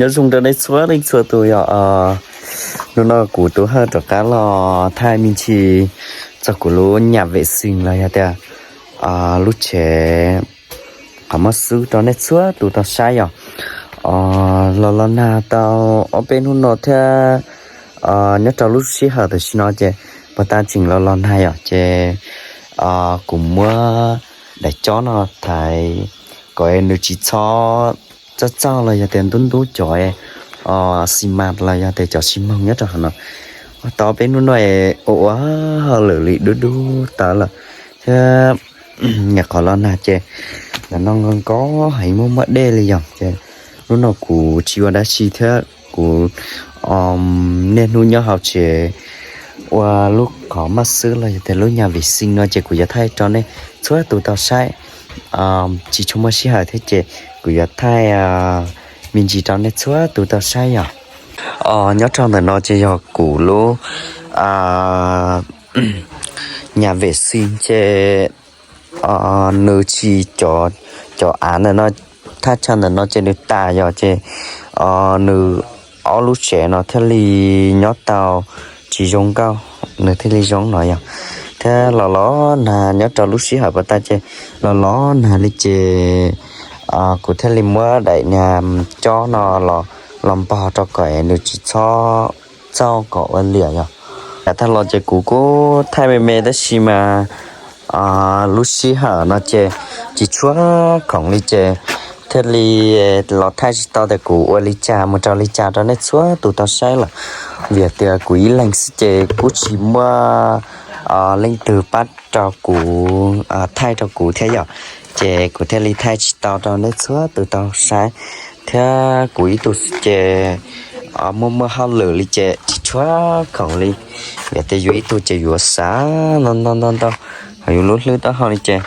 Nyob zoo rau nej txhua leej txhua tus yom. Hnub no kuv Tub Hawj rov qab los thaij me ntsis txog kuv lub nhà vệ sinh los yog tias lub tsev qhov muag xwb rau nej txhua tus tau saib yom. Los los nag tau ob peb hnub no thiab, nyob rau lub sij hawm tam sim no ces puag ta tseem los los nag yom, ces kuv muab daim cob no thaiv kom nws tsis txhob txaug txaug los yog tias ntub ntub cov xi mas los yog tias cov xi moog nyob rau hauv no. Tau ob peb hnub no ua ua hauj lwm li dub dub tawv lawm thiab, nyuam qhuav los nag ces ntawm no nkaus nkaus heev, muaj muaj dej li yom. Ces hnub no kuv tsis ua dab tsi thiab, kuv niaj hnub nyob hauv tsev ua lub qhov muag xwb los yog tias lub nhà vệ sinh no ces kuv yuav thaij rau nej txhua tus tau saib. Tsis tshua muaj sij hawm thiab ces kuv yuav thaij me ntsis rau nej txhua tus tau saib yom. Nyob rau ntawm no ces yog kuv lub nhà vệ sinh ces nws tsis, cov av ntawm no, thaj chaw ntawm no ces nws tas yom, ces nws ob lub tsev no thiaj li nyob tau tsis zoo nkauj, nws thiaj li zoo no yom. Thiab los los nag nyob rau lub sij hawm puag ta ces los los nag li ces kuv thiaj li muab daim niag cob no los npog rau kom nws tsis txhob txaug kom ua liam yom. Yav tag los ces kuv kuj thaij me me tab sis mas lub sij hawm no ces tsis tshua khoom li ces thiaj li los thaij tsis tau tias kuv ua li cas mus rau li cas rau nej txhua tus tau saib lawm. Vim tias kuv ib leeg xwb ces kuj tsis muaj leej twg pab rau kuv, thaij rau kuv thiab yom, ces kuv thiaj li thaij tsis tau rau nej txhua tus tau saib. Thiab kuv ib tug xwb ces muaj muaj hauj lwm li ces tsis tshua khoom li. Vim tias yus ib tug ces yuav xav ntau ntau ntau ntau, ho yus lub hlwb taub hau li ces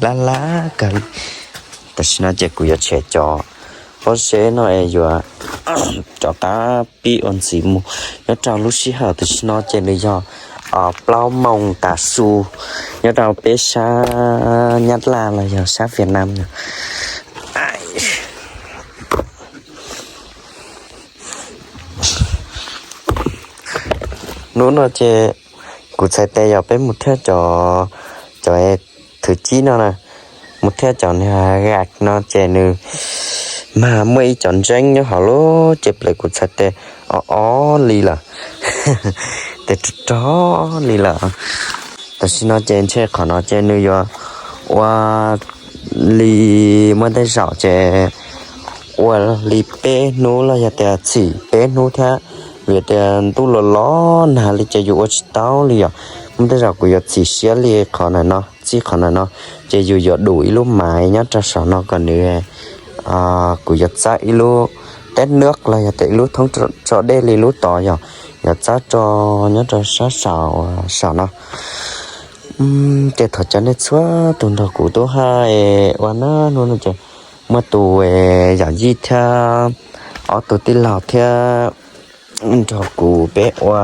laj laj kawg li. Tam sim no ces kuv yuav tshem cov pob zeb no es yuav rov qab pib ua ntxiv mus. Nyob rau lub sij hawm tam sim no ces nws yog plaub moos tav su nyob rau peb sab Nyab Laj los yog sab Việt Nam no. Hnub no ces kuv txhais tes yog peb mus thiab cov, cov thwv cib no na, mus thiab cov niag gam no ces nws mas muaj ib cov ntseeb nyob hauv lub ces ple kuv txhais tes ob ob li lawm, tes rog rog li lawm. Tam sim no ces ntshe qhov no ces nws yuav ua li muaj tej zaum ces ua li peb hnub los yog tias txhim peb hnub thiab, vim tias ntuj los los nag li ces yus ua tsis tau li yom. Muaj tej zaum kuv yuav txhim siab li qhov ntawm no, txij qhov ntawm no ces yus yuav dum ib lub maiv nyob rau saum no kom nws, kuv yuav txawb ib lub teb nws los yog tias ib lub thoob tso dej li lub tod yom, yuav txawb rau nyob rau sab saum, saum no. Ces thov caw nej txhua tus nrog kuv tub haj ua na, hnub no ces muaj tus yawm yij thiab ob tug tij laug thiab nrog kuv peb ua,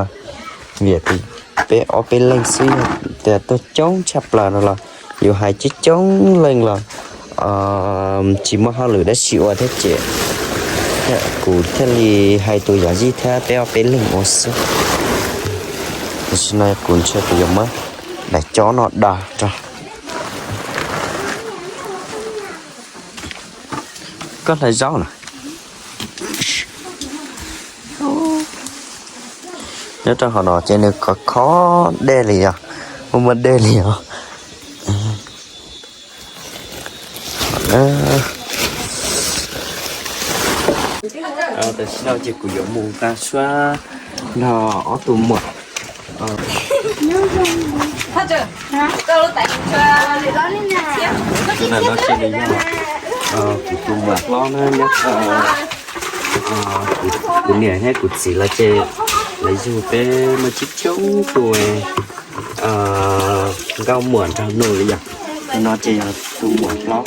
vim tias peb ob peb leeg xwb, tias tuaj coob tshaj plaws no los yus hais coob coob leej los tsis muaj hauj lwm dab tsi ua thiab ces kuv thiaj li hais tus yawm yij thiab peb ob peb leeg ua xwb. Tam sim no kuv ntshe kuv yuav muab daim cob no da rau koj hlais zaub na. Nyob rau hauv no ces nws khov kho dej li os, muaj muaj dej li os. Tam sim no ces kuv yuav mus nqa suab nrog ob tug muam. Tus ntawm no ces nws yog kuv tus muam hlob na, nyob, kuv niam thiab kuv txiv lawv ces lawv yug peb muaj coob coob tus nkauj muam nraug nus li yom. Tus no ces yog tus muam hlob,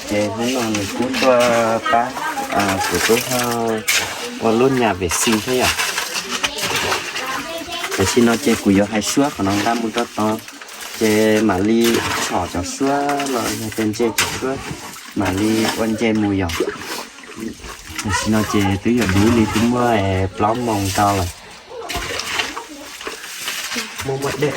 ces hnub no nws kuj tuaj pab kuv tub Hawj ua lub nhà vệ sinh thiab yom. Tam sim no ces kuv yuav hais suab qhov no nqa mus rau tod, ces mam li tsom cov suab los yog tias ntse cov suab, mam li ua nce mus yom. Tam sim no ces twb yuav dub li, twb muaj plaub moos rau lawm. Muaj muaj dej.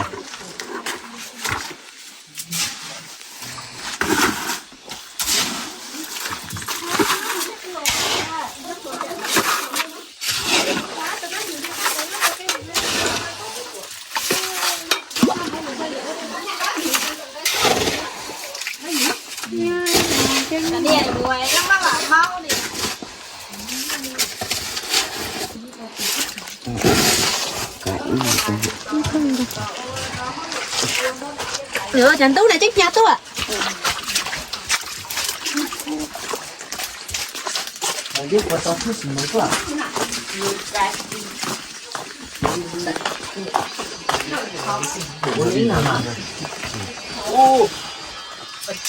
Cov ntub na tseeb hnyav tuaj.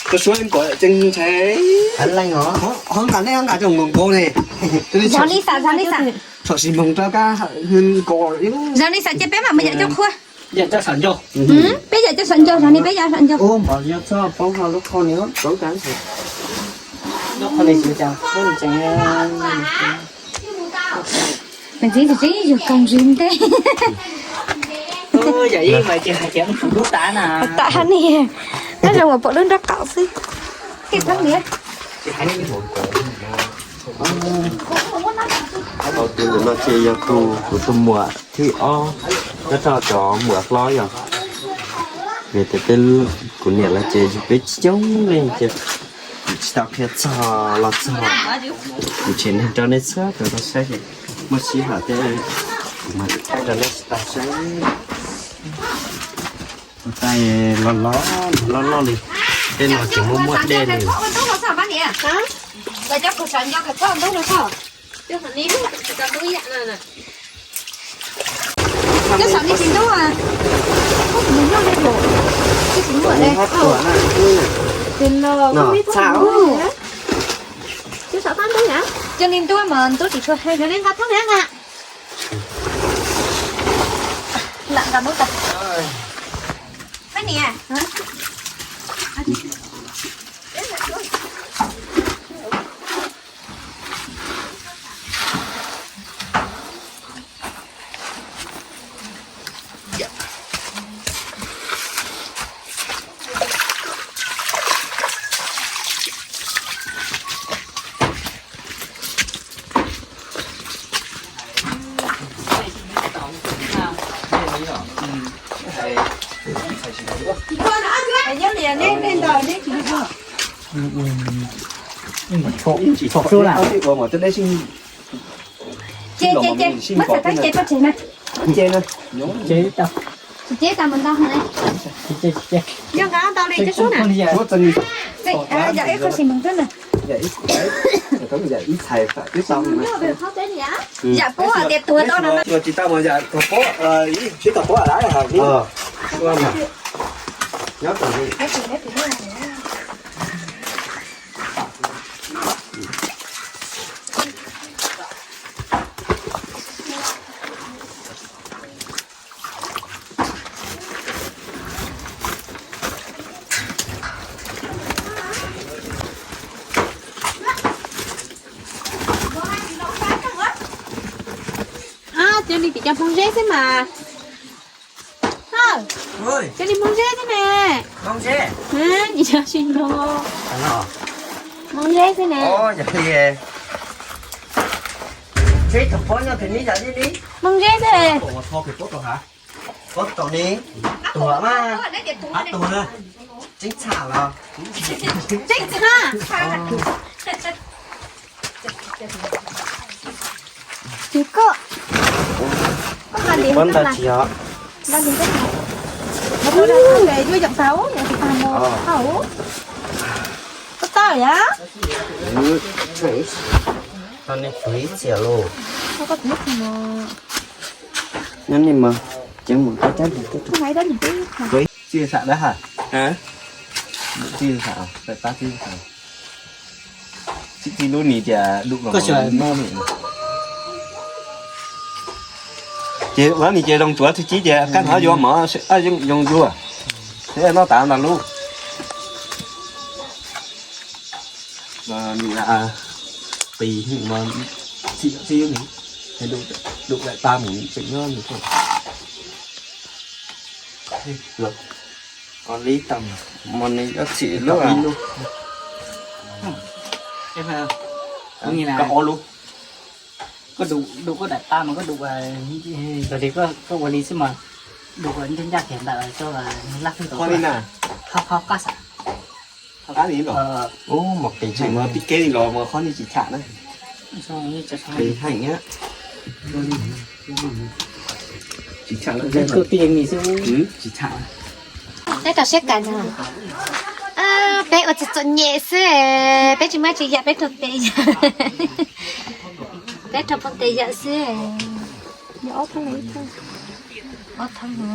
Tus suav kom tseem ntshai. Hov nqa nej hov nqa cov nkaus nkaus ne. Zog li xav, zog li xav. Txhom sis moos rau kab hwj nkaus. Zog li xav ces peb mam mus yam cov qhua. Peb yam cov saum ncauj, zog li peb yam saum ncauj. Ntxiv tsis tseeb yus koom zim ntej. Tam ha ni, nyob zoo uas pom lub nrob qaum xwb. Tej thab niam. Tus no ces yog kuv tus muam thib ob nyob rau cov muam hlob yog. Vim tias peb, kuv niam lawv ces yug peb coob leej ces kuv tsis tau qhia txog los txog. Kuv tseem neeg rau nej txhua tus tau saib ces muaj sij hawm thiab kuv mam thaij rau nej tsis tau saib. Ua tais los los, loj loj li. Tej no tseem muaj muaj dej li. Cov saum ni tsis ntub a. Nws nyuaj li, tsis muaj li. Ces los, cov saum tab ntub na. Cov ni ntub mas ntub tsis tshua heev. Yog li nqa thoob na. Lam nqa muab tas. Pab niam. Ces, ces, ces, muab txhais tab ces pov tseg na. Ces tau, tsis ces tau mus ntau na. Yog nqa tau li cov sub na. Yam ib qho sis moos xwb na. Yam pub hais tias tuag tau no. Tsis tau mus yam tuag pub, tsis tau pub lawm. Cov li tim cov hmoov zeb xwb mas. Cov li hmoov zeb xwb ne. Hmoov zeb xwb ne. Hmoov zeb xwb. Tuag mas, tuag na, tseeb txham los. Tseeb txham. Ces koj, koj nqa li, koj nqa li, koj nqa li, koj nqa li, yuav yoom tau, yoom tsis tau mus hauv. Koj tawm yam. Koj tus ib txhia los. Nyob ni mas, ceev mus koj cab li tej tus. Txij sam dab ha. Txij sam, pab txij sam. Txij txij lub ni tias dum los. Ces ua ni ces zoo tsuav txij ci ces kab hnov yuav mov, zoo yuav. Noj tas ntag lub. Qis hnub no txhim txhim nws, dum daim paj mus tseem nyob nws. Los, qos li tau, mos nws yuav txhim lub. Koj ob lub. Koj dum, dum koj daim paj mas koj dum, koj ua li xwb mas, dum ncaj ncaj kiag ntawm coj laj hwj tau. Qhov li na. Qhov, qhov qab xav. Qhov qab li los. Ub, mos qis tseem mas pib keb li los mas qhov ni tsis tsham na. Qis heev na. Tsis tsham na. Tsis tsham. Peb rau siab kawg no. Peb ua txom txom nyem xwb, peb tsis muaj tsis yam, peb rau tes yam. Peb rau phooj tes yam xwb. Ob thoob, ib thoob. Ob thoob no.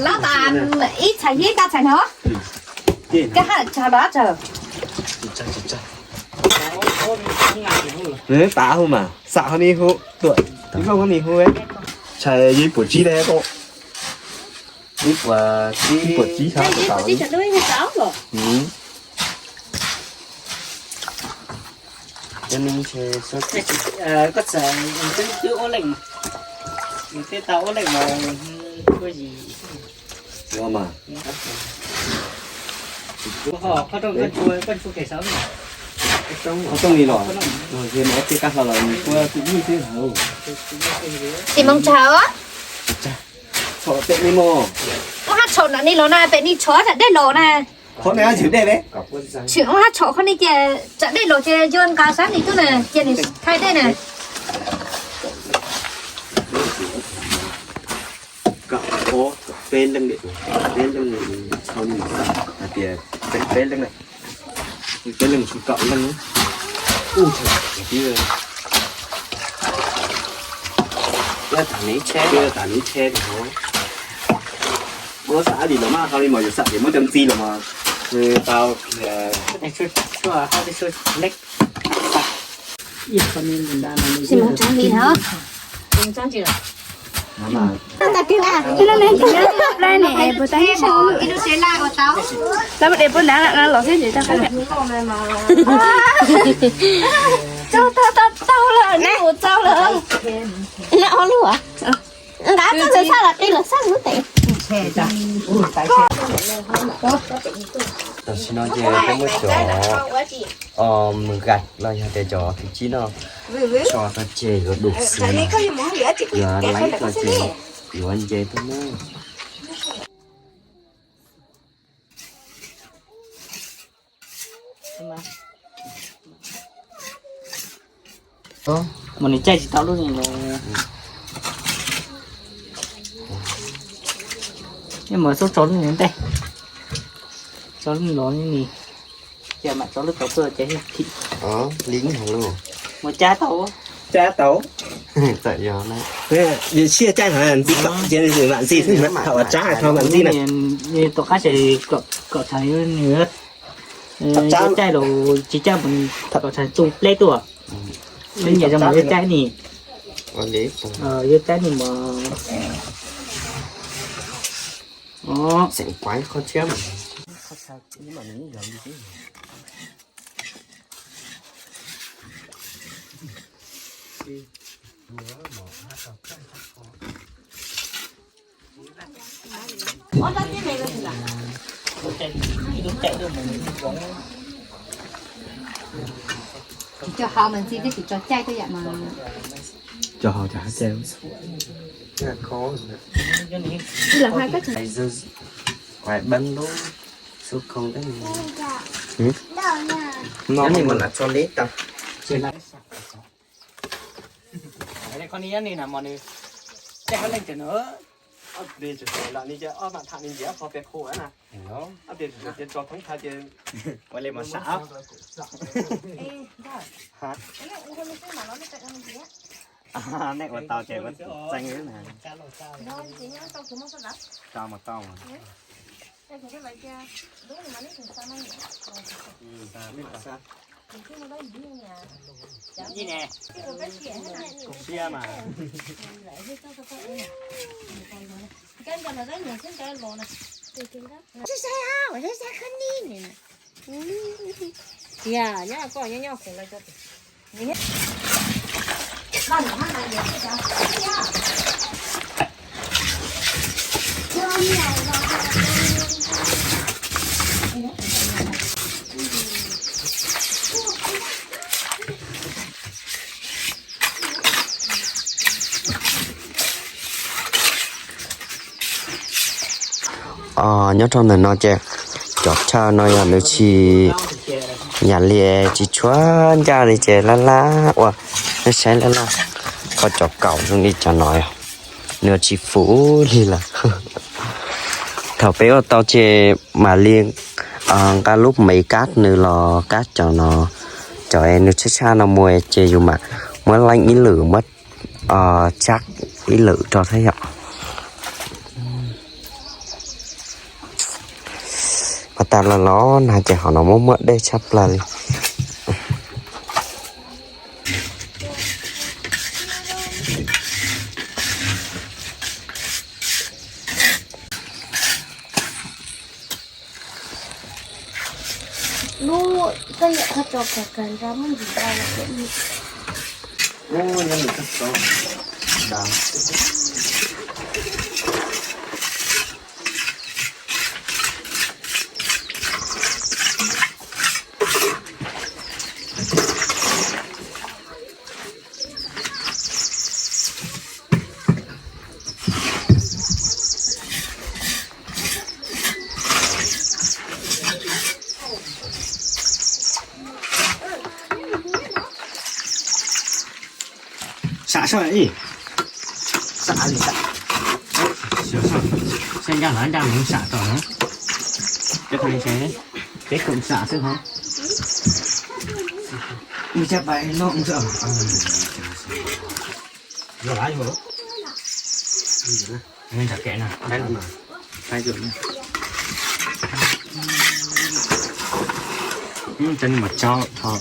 Lawv tas ib txhais ib tag txhais no. Koj haj tsa los tsa. Tav hu mas xam ho ni hu tuam, ib lub ho ni hu, tshais yog ib puas tsib ne koj. Ib puas tsib, ib puas tsib. Koj txawm twb ua leej, twb tau ua leej mas ua yim. Ua mas. Qhov rooj li los, ces mas ua tej kab hlau los nws kuj twb ib xwb hauv. Tsis moos tsaug. Tshom pem ni mog. Ua haj tshom nram ni los na, pem ni tshom tsam dej los na. Qhov no tshwm dej li. Tshwm ua haj tshom qhov ni ces tsam dej los ces yuav nqa sab ni tuaj na, ces nws thaij dej na. Kom ob peb leej, peb leej txhua li hais tias peb leej na, peb leej tsis kaum leej. Ub, tib, ua xav li los mas, qhov li mas yus xav tias muab cov ntxiv los mas tau. Sim mus tsav li hos. Tau, tau, tau lawm, neb ua tau lawm. Neb ob lub. Nqa txog sab los tej los sab lub tes. Tam sim no ces peb muab cov mws qais los yog tias cov thib tsib no tso rau ces yuav dum xwb, yuav laib rau ces yuav nce tuaj na. Mas nws caij tsis tau lub ni los. Mas txhob tso lub ni ntej, tso lub ni los ni, ces mam tso lub tod tuaj ces thiaj phim. Li mus cab tau, cab tau. Txawm yog na, siab caij hov ntxiv kom ces vam ntxiv xwb, thaum uas tsab ho vam ntxiv na. Tom qab ces kom tshais, yuav caij los tsis caij mus kom tshais tu pleb tuaj. Nyiam zoo mas yuav caij ni, yuav caij ni mas. Xeem kuav qhov tshiab mas. Tsis tso hau mas ntxiv, twb tsis tso caij tej yam mas. Tso hau ces hab caij. Los hais koj tseem. Quai bấm lub số không đấy. No ni mas lam tso leb tau. Qhov ni nyob ni na mos nws, tej hab leej twg na, ob tug tseem lam ni ces ob mam tham ni ntxiv ob qho pem khu na. Ob tug tseem ces tso thoob thav ces ua li mas sam. Nej ua tau ces ua txeeg na. Tau mas tau mas. Nyob rau ntawm no ces cov chaw no yog nws tsis, yam li tsis tshua ncaj li ces laj laj ua, nej saib laj laj, kho cov kaum zoo li cov no yog nws tsis fuv li lawm. Thaum peb ua tau ces mam li nqa lub me kab nws los kab cov no, cov nws tshaj tshaj no mus ces yus mam muab leej ib lwm, muab tsab ib lwm rau thiab yom. Mas tas los los na ces hom no muaj muaj dej tshaj plaws li. Lub koj yam koj tso kawg kawg nrog muaj ntsis dau los. Sam soj ib, sam li sam, xyov soj, saib ncaj los ncaj mus sam tso na. Peb khoom sam xwb ho. Mus caj pais loj xwb. Nws ntawm kev na, cov ni mas tso tho.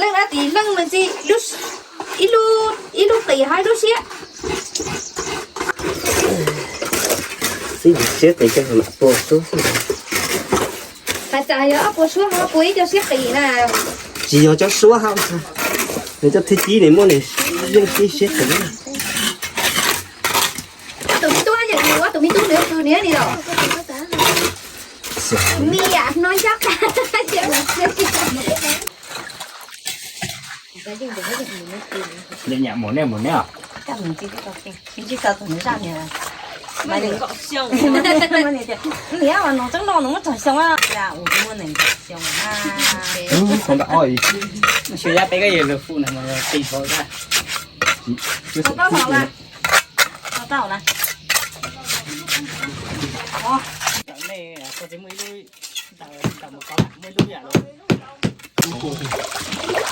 Leej dab tsi leej me ntsis, ib lub qis hab ib lub siab. Siab qis, hais tias yog ob puas suab ho puas ib co siab qis na. Tsis yog cov suab hab, nws cov thwj tib nws muab nws yeej siab qis. Tus me tub, tus me tub nws, tus niam ni los. Me yam no ncaj qab. Nyam mus neb mus neb os. Niam mas nws tseeb no nws muab tsawg xyoo a. Ua muaj nees nkaum xyoo a. Xyov yab peb koj yog lus fum na mas qis hov. Tau na.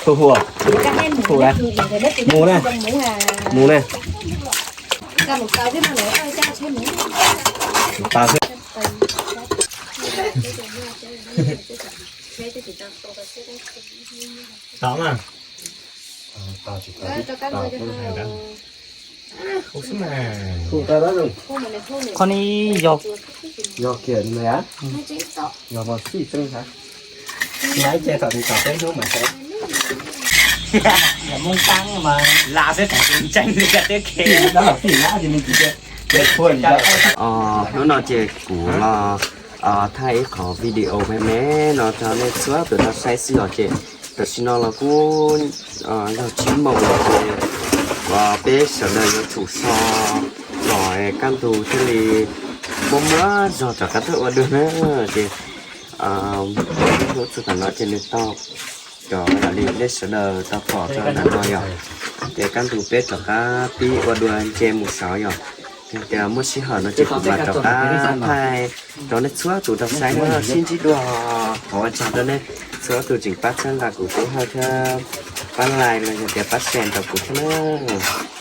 Hu hu, hu na, mus na. Mus tas xwb. Tau na. Qhov ni yog, yog kiag no, yog mas fij tseeb hab. Naiv ces tom ntawm peb hnub mas tseeb. Yog Hmoob Xeeb mas lam xwb, tseeb li cov teb khe. Hnub no ces kuv los thaij ib qho video me me no rau nej txhua tus tau saib xwb os ces Tam sim no los kuj yog tsib moos lawm ces peb sawv daws yuav tsum so kom kaj ntug thiaj li muaj muaj zog rov qab tuaj ua dua na. Ces hnub txog tam no ces nws tau cov yam li nej sawv daws tau pom rau ntawm no yom. Ces kaj ntug peb rov qab pib ua dua nce mus saud yom. Yog tias muaj sij hawm no ces kuv mam rov qab thaij rau nej txhua tus tau saib na. Sib ntsib dua, thov ua tsaug rau nej txhua tus tseem pab txhawb nqa kuv tub Hawj thiab pab like los yog tias pab share rau kuv thiab na.